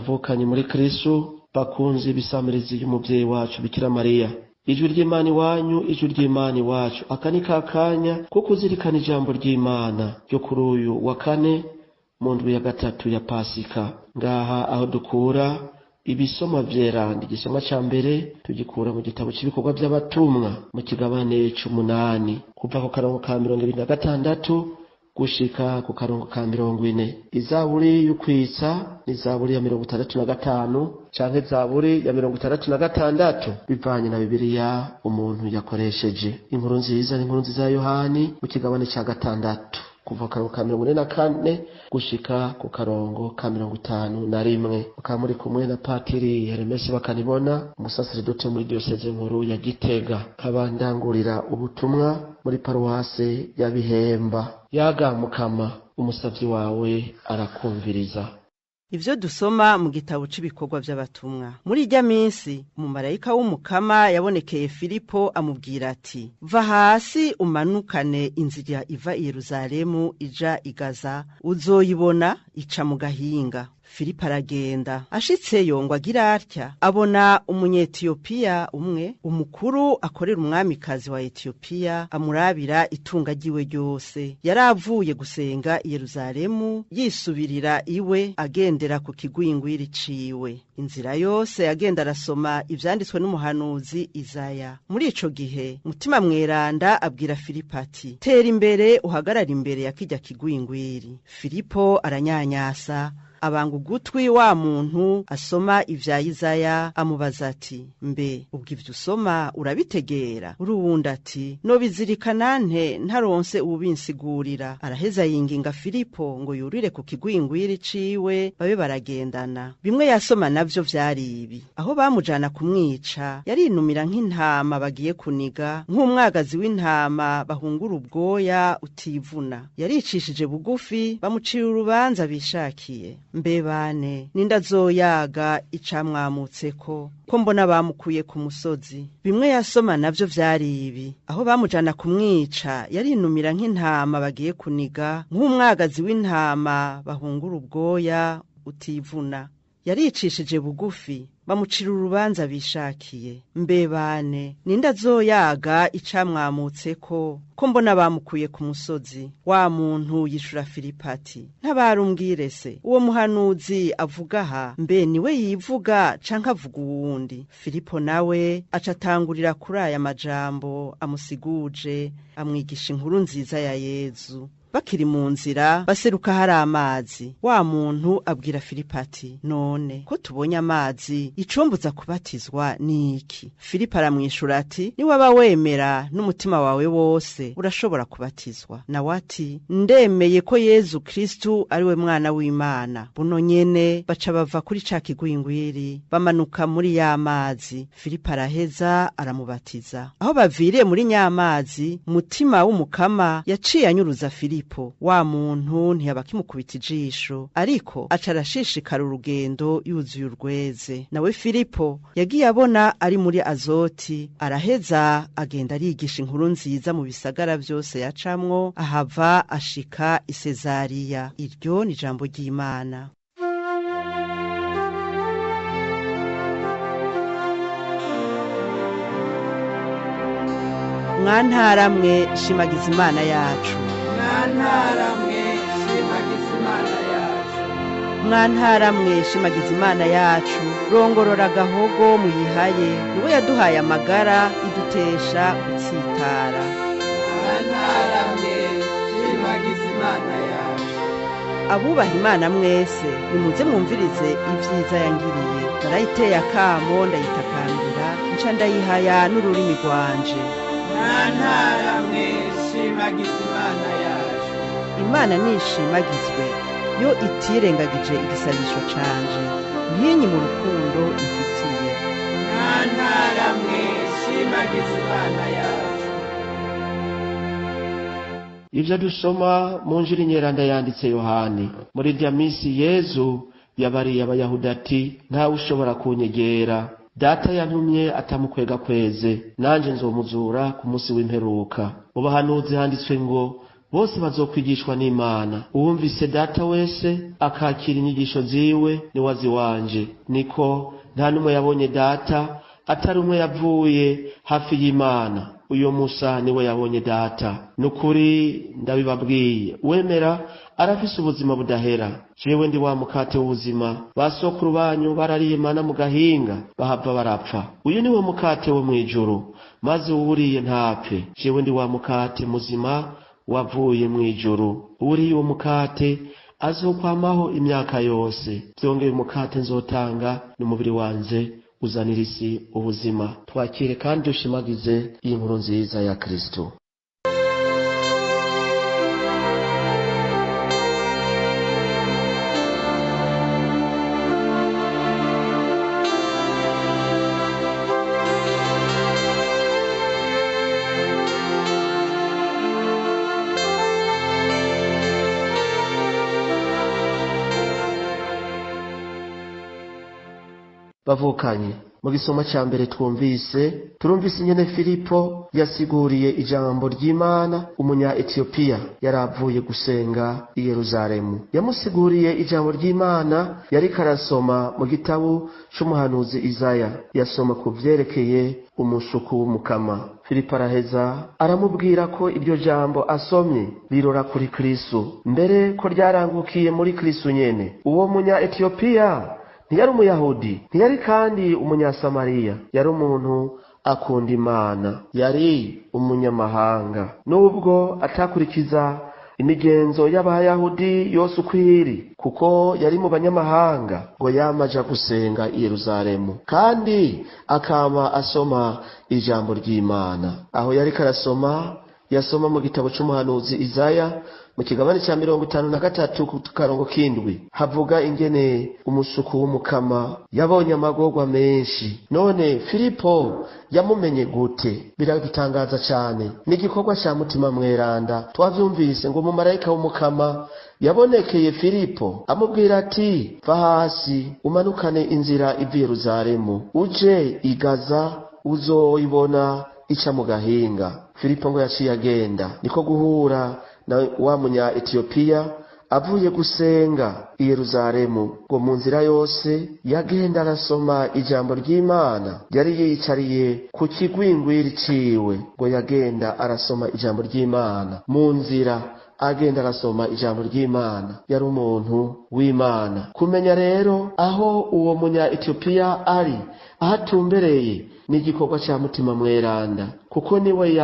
Bavukanye muri Kristo, bakunzi bisamirizi y'umuvyeyi wacu Bikira Mariya, ijwi ry'Imana iwanyu, ijwi ry'Imana iwacu. Aka ni ka kanya ko kuzirikana ijambo ry'Imana ryo kuri uyu wa kane mu ndwi ya gatatu ya Pasika. Ngaha aho dukura ibisoma vyeranda, igisoma ca mbere tugikura mu gitabo c'ibikorwa vy'abatumwa mu kigabane c'umunani, kuva ku karongo ka 26 gushika ku karongo ka 40. Izaburi y'ukwitsa ni zaburi ya 65 canke zaburi ya 66 bivanye na Bibiliya umuntu yakoresheje. Inkuru nziza ni inkuru nziza ya Yohani mu kigabane ca gatandatu, kuva ku karongo ka 44 gushika ku karongo ka 51. Mukaba muri kumwe na Patiri Hermes Bakanibona, umusaseredoti muri diyoseze nkuru ya Gitega, nkaba ndangurira ubutumwa muri paruwase ya Bihemba. Yaga Mukama, umusavyi wawe arakumviriza. Ivyo dusoma mu gitabo c'ibikorwa vy'abatumwa. Muri irya minsi umumarayika w'Umukama yabonekeye Filipo amubwira ati: "Va hasi umanukane inzira iva i Yerusalemu ija i Gaza, uzoyibona ica mu gahinga." Filipo aragenda. Ashitseyo ngo agire atya, abona Umunyetiyopiya umwe, umukuru akorera umwamikazi wa Etiyopiya, amurabira itunga ryiwe ryose. Yari avuye gusenga i Yerusalemu, yisubirira iwe agendera ku kigwingwiri ciwe. Inzira yose yagenda arasoma ivyanditswe n'umuhanuzi Izaya. Muri ico gihe Mutima Mweranda abwira Filipo ati: "Tera imbere uhagarare imbere ya kirya kigwingwiri." Filipo aranyanyasa, abanga ugutwi wa muntu asoma ivya Izaya, amubaza ati: "Mbe ubwo ivyo usoma urabitegera?" Uruwundi ati: "Nobizirikana nte ntaronse uwubinsigurira?" Araheza yinginga Filipo ngo yurire ku kigwingwiri ciwe babe baragendana. Bimwe yasoma navyo vyari ibi: aho bamujana kumwica, yarinumira nk'intama bagiye kuniga, nk'umwagazi w'intama bahungura ubwoya utivuna. Yaricishije bugufi, bamucira urubanza bishakiye. Mbe bane, nindazoyaga icamwamutseko, ko mbona bamukuye ku musozi? Bimwe yasoma navyo vyari ibi: aho bamujana kumwica, yarinumira nk'intama bagiye kuniga, nk'umwagazi w'intama bahungura ubwoya utivuna. Yaricishije bugufi, bamucira urubanza bishakiye. Mbe bane, nindazoyaga icamwamutseko, ko mbona bamukuye ku musozi? Wa muntu yishura Filipo ati: "Ntabarumbwire se, uwo muhanuzi avuga aha, mbe niwe yivuga canke avuga uwundi?" Filipo nawe aca atangurira kuri aya majambo amusiguje, amwigisha inkuru nziza ya Yezu. Bakiri mu nzira baseruka hari amazi. Wa muntu abwira Filipo ati: "None ko tubonye amazi, icombuza kubatizwa ni iki?" Filipo aramwishura ati: "Niwaba wemera n'umutima wawe wose urashobora kubatizwa." Nawe ati: "Ndemeye ko Yezu Kristu ari we mwana w'Imana." Buno nyene baca bava kuri ca kigwingwiri, bamanuka muri ya mazi. Filipo araheza aramubatiza. Aho baviriye muri nyamazi, mutima w'Umukama yaciye anyuruza Filipo. Wa muntu ntiyaba akimukubita ijisho, ariko aca arashishikara urugendo yuzuye urweze. Nawe Filipo yagiye abona ari muri Azoti, araheza agenda arigisha inkuru nziza mu bisagara vyose yacamwo, ahava ashika i Sezariya. Iryo ni ijambo ry'Imana. Mwantaramwe shimagiza Imana yacu. Mwantaramwe shimagiza Imana yacu. Mwantaramwe shimagiza Imana yacu, rongorora agahogo muyihaye, niwe yaduhaye amagara idutesha gutsitara. Mwantaramwe shimagiza Imana yacu. Abubaha Imana mwese, nimuze mwumvirize ivyiza yangiriye. Narayiteye akamo ndayitakambira, nca ndayihaya n'ururimi rwanje. Mwantaramwe shimagiza Imana yacu. Imana nishimagizwe, yo itirengagije igisabisho canje, ntinyi mu rukundo ifitiye. Mwantaramwe shimagiza Imana yacu. Ivyo dusoma mu Njiri Nyeranda yanditse Yohani. Muri irya minsi Yezu yabariye Abayahudi ati: "Ntawe ushobora kunyegera, Data yantumye atamukwega kweze, nanje nzomuzura ku munsi w'imperuka. Mu bahanuzi handitswe ngo: Bose bazokwigishwa n'Imana. Uwumvise Data wese akakira inyigisho ziwe niwe azi wanje. Niko nta n'umwe yabonye Data atari umwe yavuye hafi y'Imana. Uyo Musa niwe yabonye Data. Nukuri ndabibabwiye, uwemera arafise ubuzima budahera. Jewe ndi wa mukate w'ubuzima. Basokuru banyu barariye mana mu gahinga, bahava barapfa. Uyu niwe mukate wo mw'ijuru, maze uwuriye ntapfe. Jewe ndi wa mukate muzima wavuye mw'ijuru. Uwuriye uwo mukate azokwamaho imyaka yose. Vyongeye umukate nzotanga n'umubiri wanje uzanira isi ubuzima. Twakire kandi dushimagize iyi nkuru nziza ya Kristo. Bavukanye, mu gisoma ca mbere twumvise, turumvise ingene Filipo yasiguriye ijambo ry'Imana umunya Etiyopiya yari avuye gusenga i Yerusalemu. Yamusiguriye ijambo ry'Imana yariko arasoma mu gitabo c'umuhanuzi Izaya. Yasoma ku vyerekeye umusuku w'Umukama. Filipo araheza aramubwira ko iryo jambo asomye rirora kuri Kristo, mbere ko ryarangukiye muri Kristo nyene. Uwo munya Etiyopiya ntiyari umuyahudi, ntiyari kandi umunyasamariya, yari umuntu akunda Imana, yari umunyamahanga. Nubwo atakurikiza imigenzo y'abayahudi yose uko iri, kuko yari mu banyamahanga, ngo yama aja gusenga i Yerusalemu, kandi akama asoma ijambo ry'Imana. Aho yariko arasoma, yasoma mu gitabo c'umuhanuzi Izaya mu kigabane ca 53 ku karongo k'indwi, havuga ingene umusuku w'Umukama yabonye amagorwa menshi. None Filipo yamumenye gute? Biradutangaza cane. Ni igikorwa ca Mutima Mweranda. Twavyumvise ngo umumarayika w'Umukama yabonekeye Filipo amubwira ati: va hasi umanukane inzira iva i Yerusalemu uje i Gaza, uzoyibona ica mu gahinga. Filipo ngo yaciye agenda, niko guhura na wa munya Etiyopiya avuye gusenga i Yerusalemu. Ngo mu nzira yose yagenda arasoma ijambo ry'Imana. Yari yiyicariye ku kigwingwiri ciwe, ngo yagenda arasoma ijambo ry'Imana mu nzira, agenda arasoma ijambo ry'Imana. Yari umuntu w'Imana. Kumenya rero aho uwo munya Etiyopiya ari, aho atumbereye, ni igikorwa ca Mutima Mweranda, kuko niwe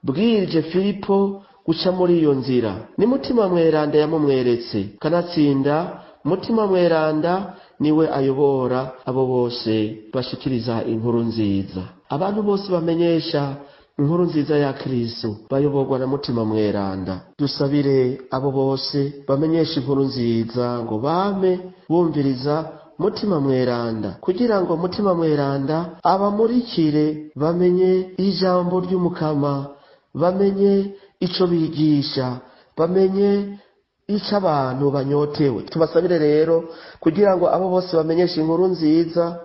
yabwirije Filipo guca muri iyo nzira. Ni Mutima Mweranda yamumweretse. Kanatsinda Mutima Mweranda niwe ayobora abo bose bashikiriza inkuru nziza. Abantu bose bamenyesha inkuru nziza ya Kristo bayoborwa na Mutima Mweranda. Dusabire abo bose bamenyesha inkuru nziza ngo bame bumviriza Mutima Mweranda, kugira ngo Mutima Mweranda abamurikire bamenye ijambo ry'Umukama, bamenye ico bigisha, bamenye ico abantu banyotewe. Tubasabire rero kugira ngo abo bose bamenyeshe inkuru nziza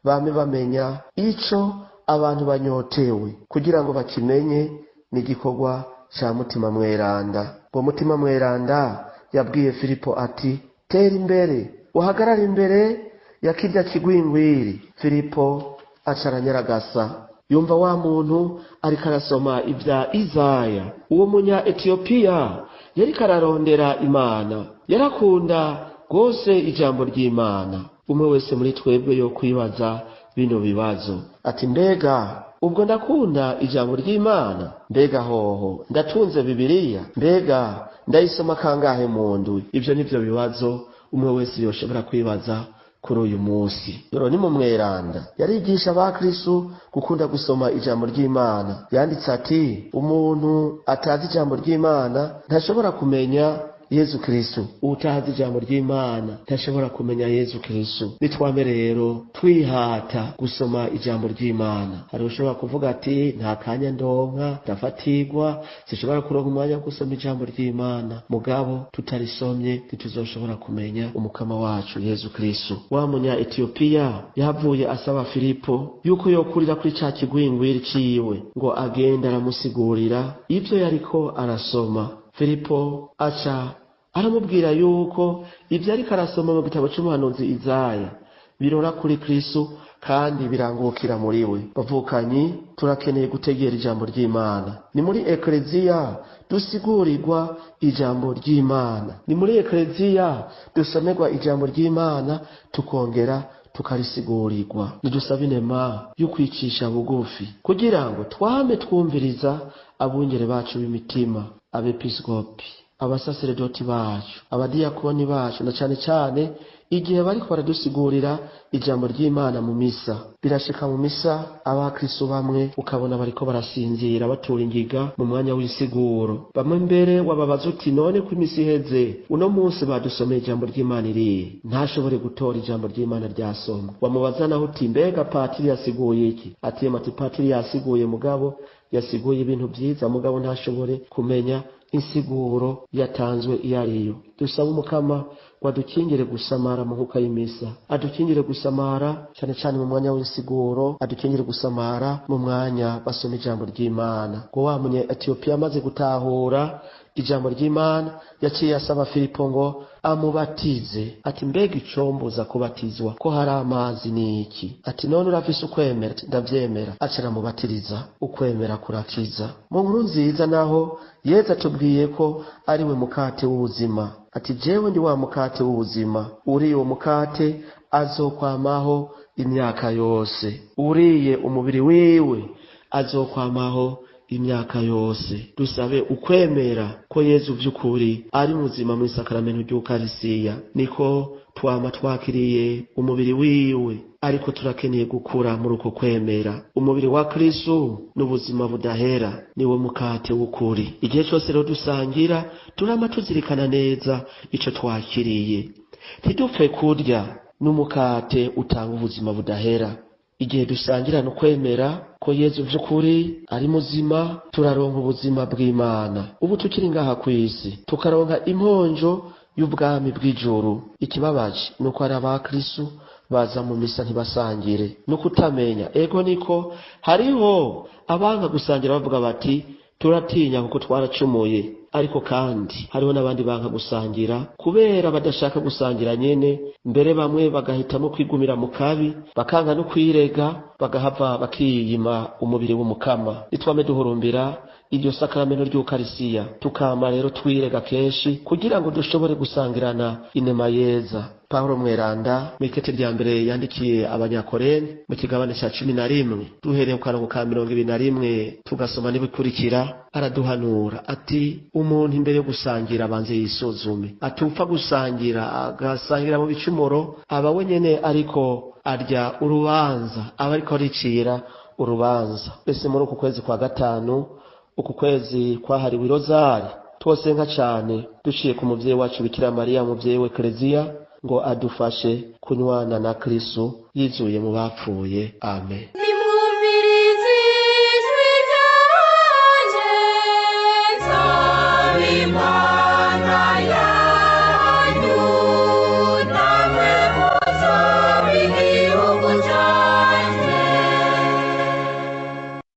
bame bamenya ico abantu banyotewe, kugira ngo bakimenye. Ni igikorwa ca Mutima Mweranda. Ngo Mutima Mweranda yabwiye Filipo ati: tera imbere, uhagarare imbere ya kirya kigwingwiri. Filipo aca aranyaragasa, yumva wa muntu ariko arasoma ibya Izaya. Uwo munya Etiyopiya yariko ararondera Imana, yarakunda rwose ijambo ry'Imana. Umwe wese muri twebwe yo kwibaza bino bibazo ati: mbega ubwo ndakunda ijambo ry'Imana? Mbega hoho ndatunze Bibiliya? Mbega ndayisoma kangahe mu ndwi? Ivyo nivyo bibazo umwe wese yoshobora kwibaza kuri uyu munsi. Dore ni mu Mweranda yarigisha abakristo gukunda gusoma ijambo ry'Imana. Yanditse ati: umuntu atazi ijambo ry'Imana ntashobora kumenya Yezu Kristo. Utazi ijambo ry'Imana ntashobora kumenya Yezu Kristo. Nitwame rero twihata gusoma ijambo ry'Imana. Hari ushobora kuvuga ati: nta kanya ndonka, ndafatirwa, sinshobora kuronka umwanya wo gusoma ijambo ry'Imana. Mugabo tutarisomye ntituzoshobora kumenya Umukama wacu Yezu Kristo. Wa munya Etiyopiya yahavuye asaba Filipo yuko yokurira kuri ca kigwingwiri ciwe, ngo agende aramusigurira ivyo yariko arasoma. Filipo aca aramubwira yuko ivyo ariko arasoma mu gitabo c'umuhanuzi Izaya birora kuri Kristo kandi birangukira muri we. Bavukanyi, turakeneye gutegera ijambo ry'Imana. Ni muri ekleziya dusigurirwa ijambo ry'Imana, ni muri ekleziya dusomerwa ijambo ry'Imana tukongera tukarisigurirwa. Nidusaba inema yo kwicisha bugufi kugira ngo twame twumviriza abungere bacu b'imitima, abepiskopi, abasaseredoti bacu, abadiyakoni bacu, na cane cane igihe bariko baradusigurira ijambo ry'Imana mu misa. Birashika mu misa abakristo bamwe ukabona bariko barasinzira batura ingiga mu mwanya w'isiguro. Bamwe mbere wababaza uti none ko imisi iheze uno munsi badusomeye ijambo ry'Imana irihe? Ntashobore gutora ijambo ry'Imana ryasomwe. Wamubaza naho uti mbega patiri yasiguye iki? Ati ati patiri yasiguye, mugabo yasiguye ibintu vyiza, mugabo ntashobore kumenya insiguro yatanzwe iyo ariyo. Dusaba Umukama ngo adukingire gusamara mu nkuka y'imisa, adukingire gusamara cane cane mu mwanya w'insiguro, adukingire gusamara mu mwanya basoma ijambo ry'Imana. Ngo wa munye Etiyopiya amaze gutahura ijambo ry'Imana yaciye asaba Filipo ngo amubatize. Ati mbega icombuza kubatizwa ko hari amazi ni iki? Ati none urafise ukwemera? Ati ndavyemera. Aca aramubatiriza. Ukwemera kurakiza. Mu nkuru nziza naho Yezu atubwiye ko ari we mukate w'ubuzima. Ati jewe ndi wa mukate w'ubuzima, uriye uwo mukate azokwamaho imyaka yose, uriye umubiri wiwe azokwamaho imyaka yose. Dusabe ukwemera ko Yezu vy'ukuri ari muzima mu isakaramentu ry'Ukarisiya. Niko twama twakiriye umubiri wiwe, ariko turakeneye gukura muri uko kwemera. Umubiri wa Kristo n'ubuzima budahera, niwo mukate w'ukuri. Igihe cose rero dusangira turama tuzirikana neza ico twakiriye, ntidupfe kurya n'umukate utanga ubuzima budahera. Igihe dusangira no kwemera ko Yezu vy'ukuri ari muzima, turaronka ubuzima bw'Imana ubu tukiri ngaha kw'isi, tukaronka imponjo y'ubwami bw'ijuru. Ikibabaje nuko ari abakristo baza mu misa ntibasangire, no kutamenya. Ego niko hariho abanka gusangira bavuga bati turatinya kuko twaracumuye, ariko kandi hariho n'abandi banka gusangira kubera badashaka gusangira nyene, mbere bamwe bagahitamo kwigumira mu kabi, bakanga no kwirega, bagahava bakiyima umubiri w'Umukama. Nitwame duhurumbira iryo sakramento ry'Ukarisiya, tukama rero twirega kenshi kugira ngo dushobore gusangirana inema yeza. Pawulo Mweranda mw'ikete rya mbere yandikiye Abanyakorene mu kigabane ca 11 duhereye ku karongo ka 21 tugasoma n'ibikurikira, araduhanura ati umuntu imbere yo gusangira abanze yisuzume. Ati upfa gusangira agasangira mu bicumuro aba wenyene ariko arya urubanza, aba ariko aricira urubanza. Mbese muri uku kwezi kwa gatanu, uku kwezi kwahariwe irozari, twosenka cane duciye ku muvyeyi wacu Bikira Mariya, muvyeyi w'Ekleziya, ngo adufashe kunywana na Kristo yizuye mu bapfuye. Amen.